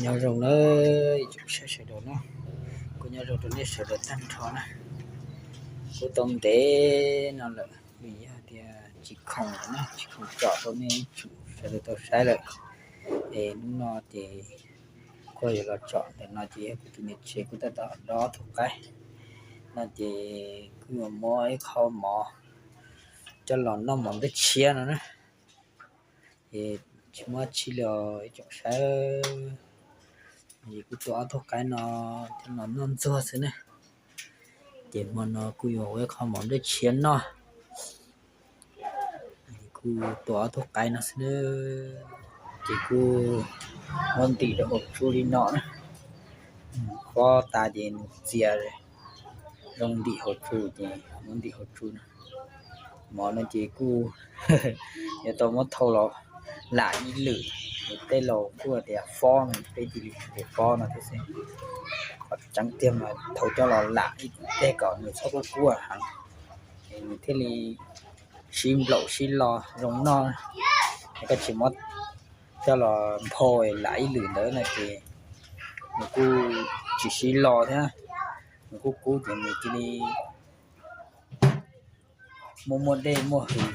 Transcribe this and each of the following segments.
Nyob zoo nawb ib tsoom saib sawv daws na, kuj nyob zoo rau nej sawv daws tag nrho na. Kuv tau ntev no lawm vim yog tias tsis khoom lawm na, tsis khoom tsom rau nej ib tsoom sawv daws tau saib lawm. Es hnub no ces kuj yuav los tsom ntawm no ces yog kuv tus niam tsev kuj tab tom dob tug qaib no ces kuj yuav muab ib qho mov coj los noj mov nplej tshiab no na. Es tsis muaj tsi li os ib tsoom saib, es kuj tua ob tug qaib no coj los noj ntxuag xwb na. Ces hmo no kuj yuav ua ib qho mov nplej tshiab noj. Kuj tua ob tug qaib no xwb na. Ces kuj muab ntim rau hauv tsua li no na. Nws fob tas ces nws txias zoo ntim hauv tsua ces muab ntim hauv tsua na. Mov no ces kuj yuav tau muab thau los lam ib lwm, tej laus kuj tias fob no, peb cia li tias fob no thiab xwb. Qhov tseeb tiag mas thau coj los lam ib teg kom nws txhob kub kub heev, es nws thiaj li sib nplaum sib lo zoo noj. Es koj tsis muab coj los nphau lam ib lwm ntawd no ces nws kuj tsis sib lo thiab, nws kub kub ces nws cia li muaj muaj dej muaj hws ces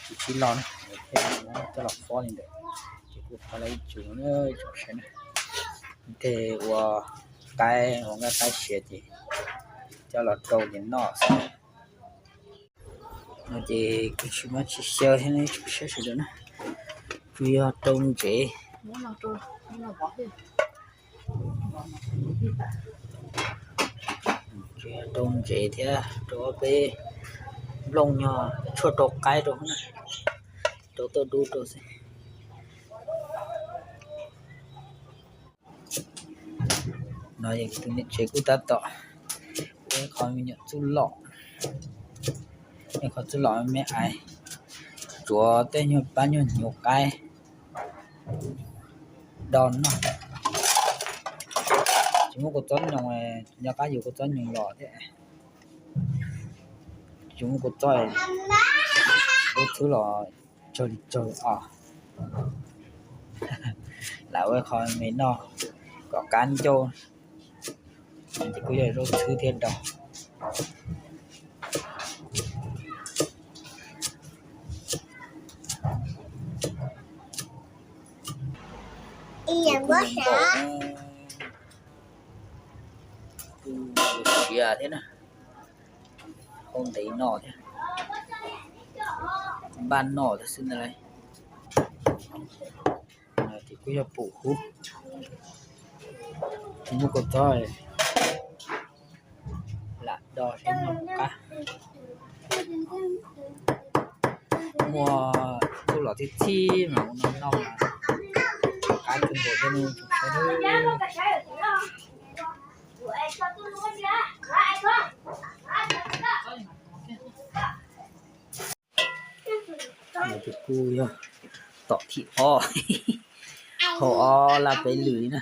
tsis sib lo na, thiaj li muab coj los fob li ntawd. Ces kuj fob lawm ib tsoom na, ib tsoom saib na, tej ua qaib ua nqaij qaib siav ces coj los rau ces noj xwb. No ces kuj tsis muaj tsis xyaw thiab ne, ib tsoom saib sawv daws na, tsuas yog rau ntsev, tsuas yog rau ntsev thiab rau ob peb nplooj nyuag tshuaj rau qaib rau na, rau tuaj dub rau xwb. No es tus niam tsev kuj tab tom ua ib qho me nyuam txuj lom, ib qho txuj lom me ais, tsuav tej nyuag pab nyuag hnyuv qaib do noj. Tsis muaj kua txob nyoos, nco qab yuav kua txob nyoos los thiab. Tsis muaj kua txob, ua txhwb los tsawg li tsawg os. Lam ua qho me noj kom qab ncauj, ces kuj yog zaub txhwb thiab do. Kuj siav thiab na, hau ntev no thiab, npaj noj thiab xwb ntag lauj. Ces kuj yog pum huv, tsis muaj kua txob, lam do seb noj qab. Muaj txuj lom txhij txhij mas ua no noj mas qab kawg nkaus thiab ne tsoom saib. Ces kuj yog tom thib ob, hau ob laj peb lwm li na.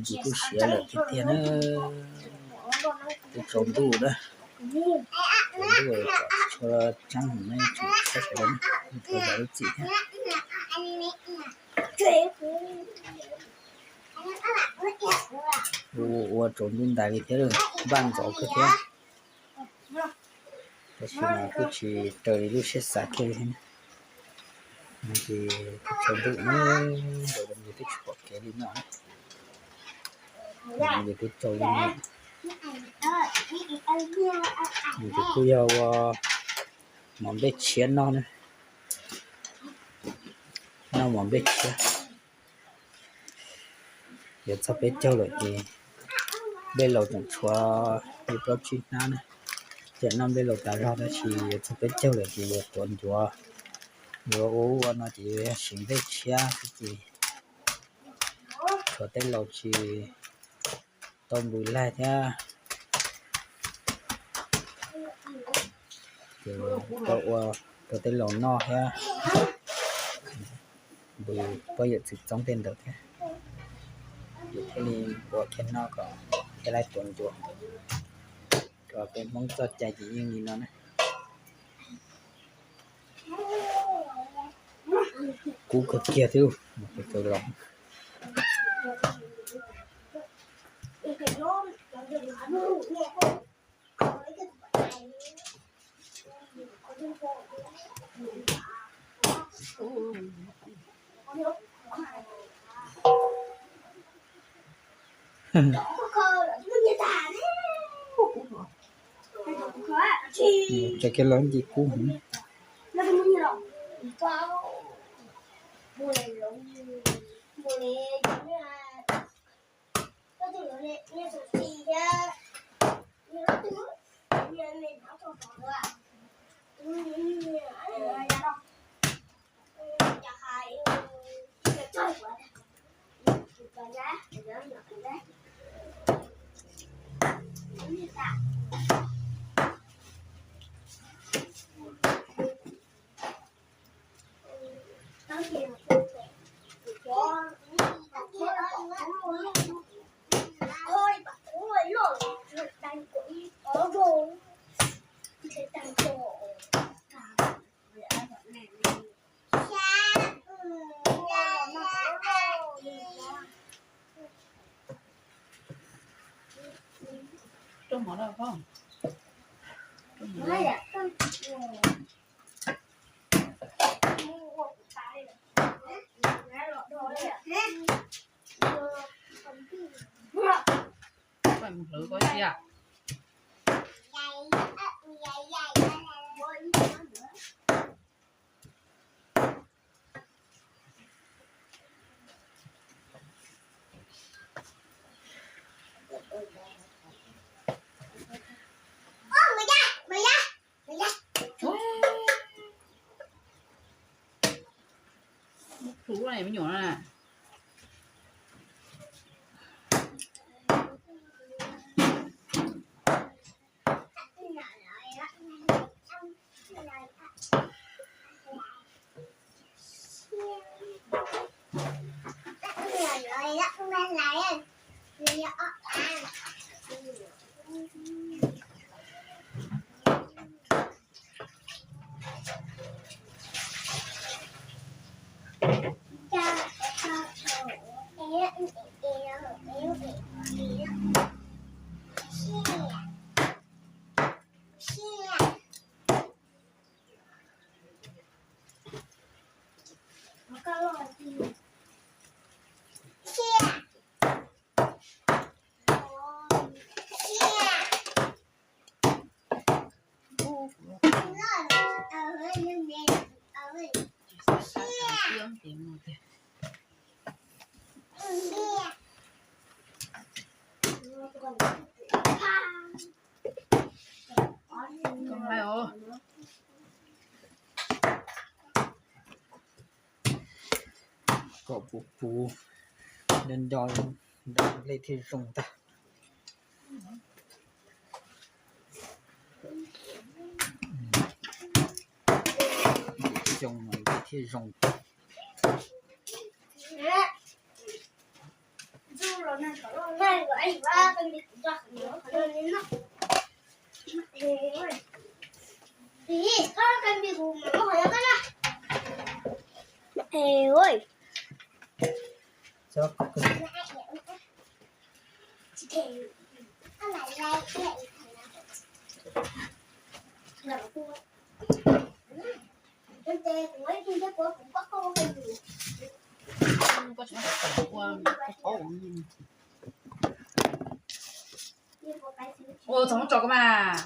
Ces kuj siav lawm tiag tiag na. Twb tsaus ntuj na, tsaus ntuj kom tshua tseeb heev ne tsoom saib sawv daws na, thov zam lub txim thiab. Ua ua tsaus ntuj ntais li thiab, npaj ntxov kawg thiab. Tab sis mas kuj tsis raws li lub siab xav kiag li thiab. Ces kuj tsaus ntuj na, ntawm no ces twb tsis pom kev li no na. Ces twb tsaus li no. Ces kuj yog ua mov nplej tshiab noj na, noj mov nplej tshiab. Yuav txog peb caug lawm ces nplej laus tseem tshuav li plaub tsib hnab na. Ces noj nplej laus tas zog tab sis yuav txog peb caug lawm ces yuav tuav ncuav, yuav ua ua no ces yuav yog siv nplej tshiab xwb ces tshuav tej laus tsis tau npws laig thiab. Ces tau ua rau tej laus noj thiab, npws poj yawm txwv txoob tej ntawd thiab. Ces thiaj li ua kiag noj kom thiaj li tuav ncuav. Rau peb Hmoob txoj cai ces yeej li no na. Kub kawg kiag thiab. Los tso kiag los nce kub heev. Hlwv koj siab. Hlub ne me nyuam no na. Kom puv puv nco nco, nrog nplej thiaj zoo tag. Xyoo no thiaj zoo. Ua txog muab tso koj mas.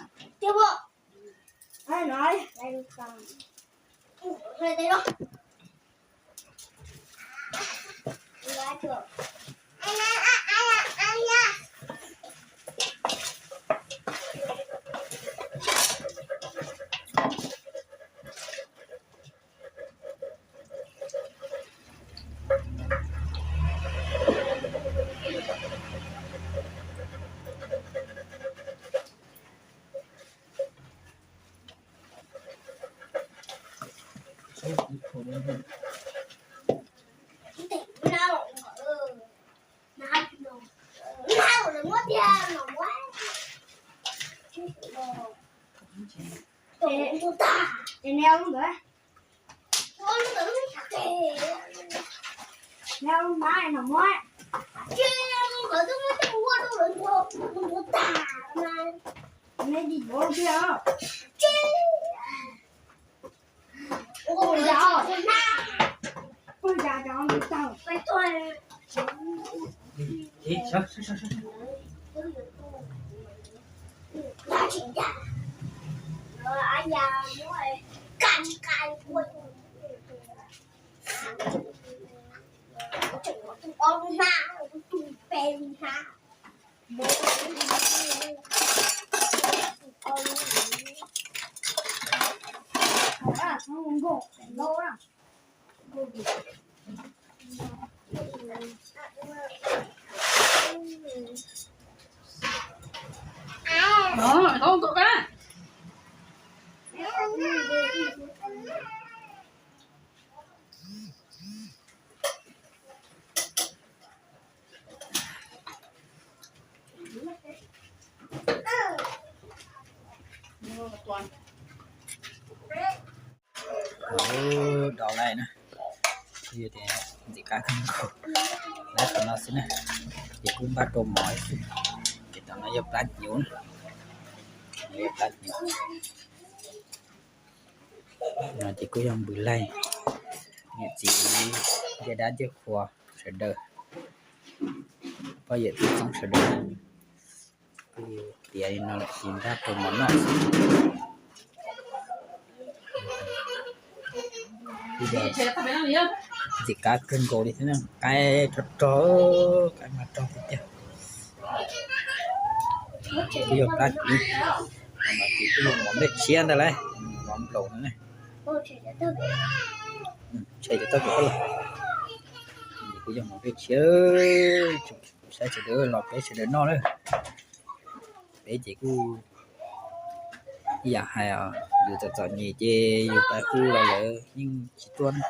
Dov laij na, yog tias ntxim qab kawg nkaus, laij qhov no xwb na, ces kuj npaj rau mov xwb. Ces tom no yog plab hnyuv, yog plab hnyuv. No ces kuj yog npws laij, niam txiv, ncej dab ncej qhua sawv daws, poj yawm txhua txoob sawv daws, kuj tiav li no lawm ces npaj rau mov noj xwb. Ntxim qab kawg nkaus li thiab, qaib rog rog, qaib mas rog tiag tiag. Kuj yog plab hnyuv, no ces kuj yog mov nplej tshiab ntag lauj, mov nplaum no ne. Tshem cov tauj pem los, kuj yog mov nplej tshiab, saib sawv daws los peb sawv daws noj lawm. Peb ces kuj ib yam hais, yus txom txom nyem ces yus pais hu los lawv yeej tsis tuaj na.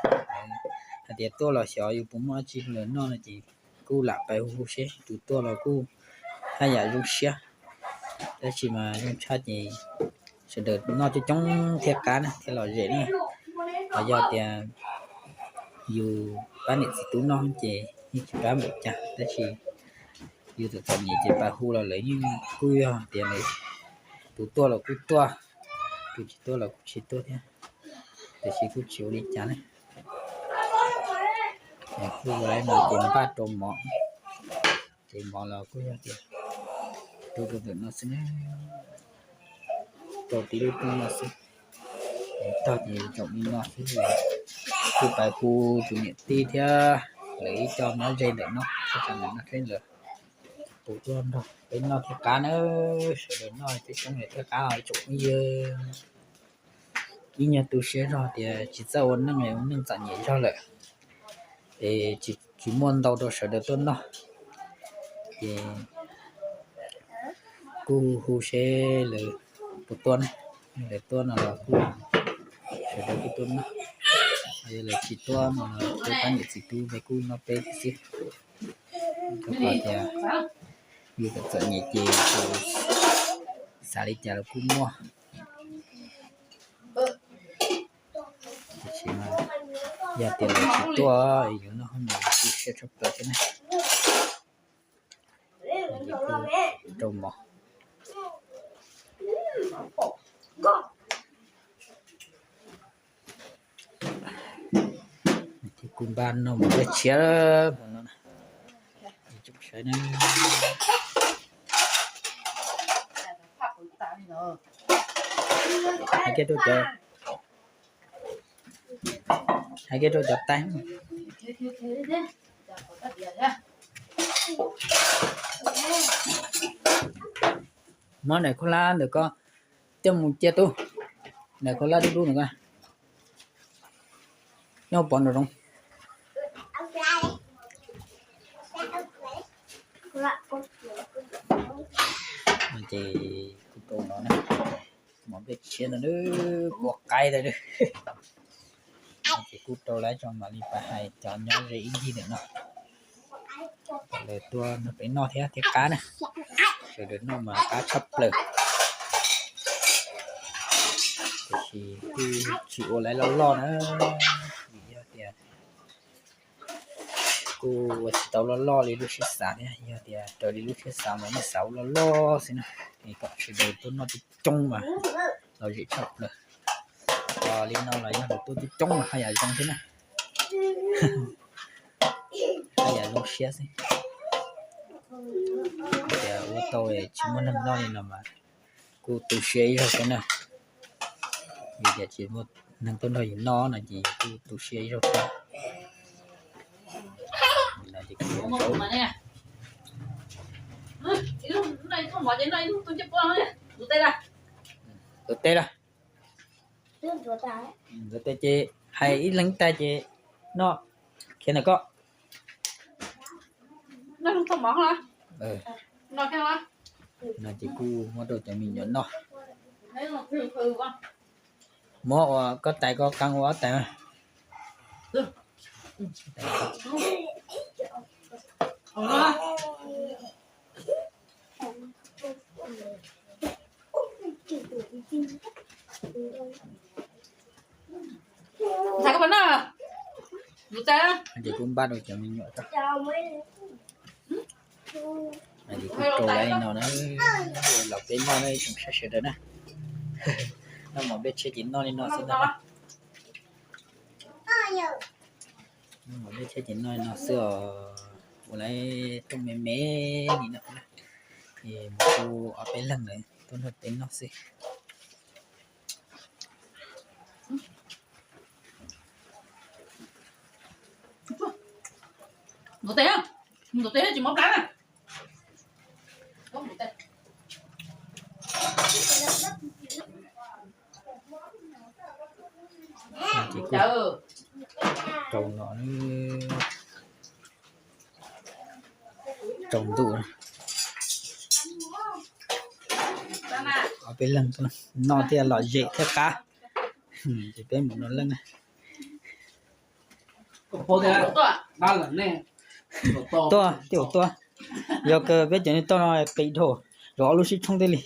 Hais tias tuaj los xyov yus puas muaj dab tsi hu lawv noj no ces kuj lam pais hu hu seb tus tuaj los kuj haj yam zoo siab. Tab sis mas zoo tshaj ces sawv daws noj coob coob thiaj qab na thiaj lom zem na. Ho yog tias yus pab niam txiv tub noj ces yeej tsis pab npaum cas, tab sis yus txom txom nyem ces pais hu los lawv yeej kuj yog tias tus tuaj los kuj tuaj, tus tsis tuaj los kuj tsis tuaj thiab, tiam sis kuj tsis ua li cas ne. Kuj ua li no ces npaj rau mov, ces mov los kuj yog tias rau rau ntawm no xwb ne, rau tib lub rooj no xwb. Tog ces tsoom li no xwb, kuj pais hu tus niam tij thiab lawv ib co nyob ze ntawm no, ib co ntawm no thiab lawv puas tuaj nrog peb noj thiaj qab na, sawv daws noj thiaj coob thiaj qab os tsoom phooj ywg. Ib nyuag tu siab zog tias tsis txawj ua neej, ua neej txom nyem zog lawm, es tsis muaj ntau rau sawv daws tuaj noj, ces kuj hu seb lawv puas tuaj ne. Lawv tuaj no los kuj sawv daws kuj tuaj noj, yog lawv tsis tuaj no los peb pab niam txiv tub peb kuj noj peb thiab xwb. Rau qhov tias yus txom txom nyem ces xav li cas los kuj muaj. Tiam sis mas yog tias lawv tsis tuaj, yus noj hauj lwm tu siab tshaj plaws thiab ne. Rau mov, ces kuj npaj noj mov nplej tshiab hmo no na. Saib na, hais kiag rau cov, hais kiag rau cov tais. Muab daim khaub hlab ntawm ko coj mus cia tub, daim khaub hlab dub dub ntawm ko, nyob pov nraum zoov. Ces kuj rau no na, mov nplej tshiab no na, kua qaib ntawd. Ces kuj rau lawv tso mam li pab hais cov nyob ze ib ncig ntawm no, lawv tuaj nrog peb noj thiab thiaj qab na. Sawv daws noj mas qab tshaj plaws. Tiam sis kuj tsis ua lawv loj loj na, vim yog tias kuj ua tsis tau loj loj li lub siab xav thiab, yog tias raws li lub siab xav mas yeej xav ua loj loj xwb na. Es kom sawv daws tuaj noj coob coob mas lom zem tshaj plaws. Los li no los yog lawv tuaj coob coob mas haj yam zoo thiab na. Haj yam zoo siab xwb. Tias ua tau tsis muaj neeg noj li no mas kuj tu siab ib zaug thiab na. Vim tias tsis muaj neeg tuaj nrog yus noj no ces kuj tu siab ib zaug thiab. Ntxuav teb lawm. Ntxuav teb ces hais ib leeg tag ces noj, khiav ntawm koj. No ces kuj muab rau cov me nyuam noj. Muab ua koj tais koj qee ua ob tais. Ces kuj npaj rau cov me nyuam tso. Ces kuj rau li no na, los peb noj na ib tsoom saib sawv daws na. Noj mov nplej tshiab ces noj li no xwb ntag. Noj mov nplej tshiab ces noj li no xwb os. Ua lawv rooj me me li no na, es mus kuj ob peb leeg lawm tuaj nrog peb noj xwb. Ntxuav teb, ntxuav teb tsis mob plab na. Ces kuj rau no, rau ntuj. Ob peb leeg noj thiaj lom zem thiaj qab. Ces peb mus no leej na. Tuaj, tuaj, yog kawg peb cov neeg tuaj no qis dhau, zov ob lub sib tshoob thiaj li.